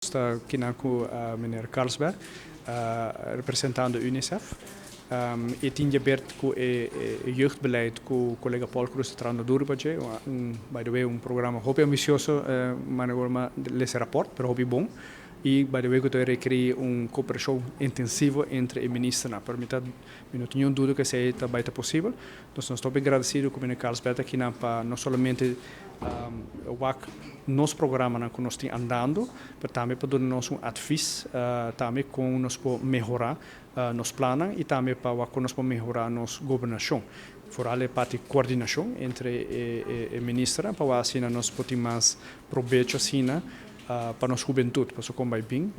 Ta akinan ku meneer Carlsberg, representando UNICEF. E tin di haber ku e jeugdbeleid ku kolega Paul Croes ta trahando duru pa dje. By the way, un programa hopi ambisioso, manera mi a lesa e raport, pero hopi bon. I by the way ku ta rekerí un kooperashon intensivo entre e ministernan. Pero mi ta mi no tin niun duda ku esei ta bai ta posibel. Nos ta hopi gradesido ku meneer Carlsberg ta akinan pa no solamente wak nos programanan ku nos tin andando, pero tambe pa duna nos un advis tambe kon nos por mehorá nos plannan i tambe pa wak kon nos por mehorá nos gobernashon. Foral e parti koordinashon entre e ministernan pa wak asina nos por tin mas probecho asina pa nos hubentut. Pasobra kon bai bin,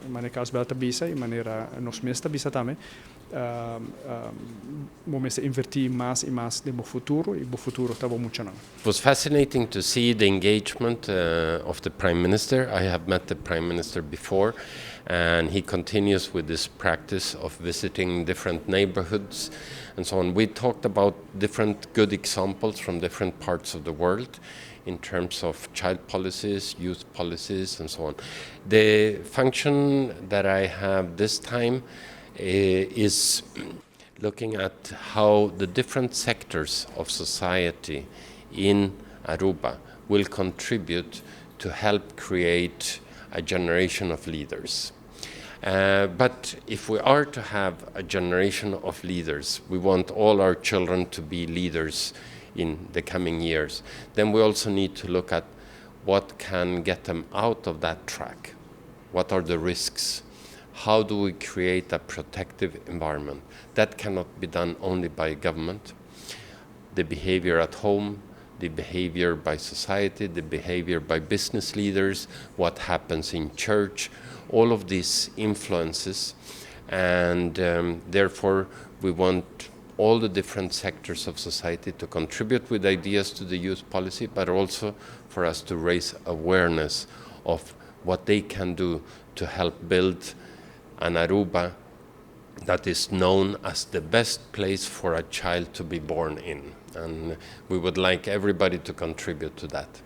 manera Carlsberg ta bisa i manera nos mes ta bisa tambe, bo mester invertí mas i mas den bo futuro i bo futuro ta bo muchanan. It was fascinating to see the engagement of the Prime Minister. I have met the Prime Minister before, and he continues with this practice of visiting different neighborhoods and so on. We talked about different good examples from different parts of the world in terms of child policies, youth policies, and so on. The function that I have this time is looking at how the different sectors of society in Aruba will contribute to help create a generation of leaders. But if we are to have a generation of leaders, we want all our children to be leaders in the coming years, then we also need to look at what can get them out of that track. What are the risks? How do we create a protective environment? That cannot be done only by government. The behavior at home, the behavior by society, the behavior by business leaders, what happens in church, all of these influences. And therefore, we want all the different sectors of society to contribute with ideas to the youth policy, but also for us to raise awareness of what they can do to help build an Aruba that is known as the best place for a child to be born in. And we would like everybody to contribute to that.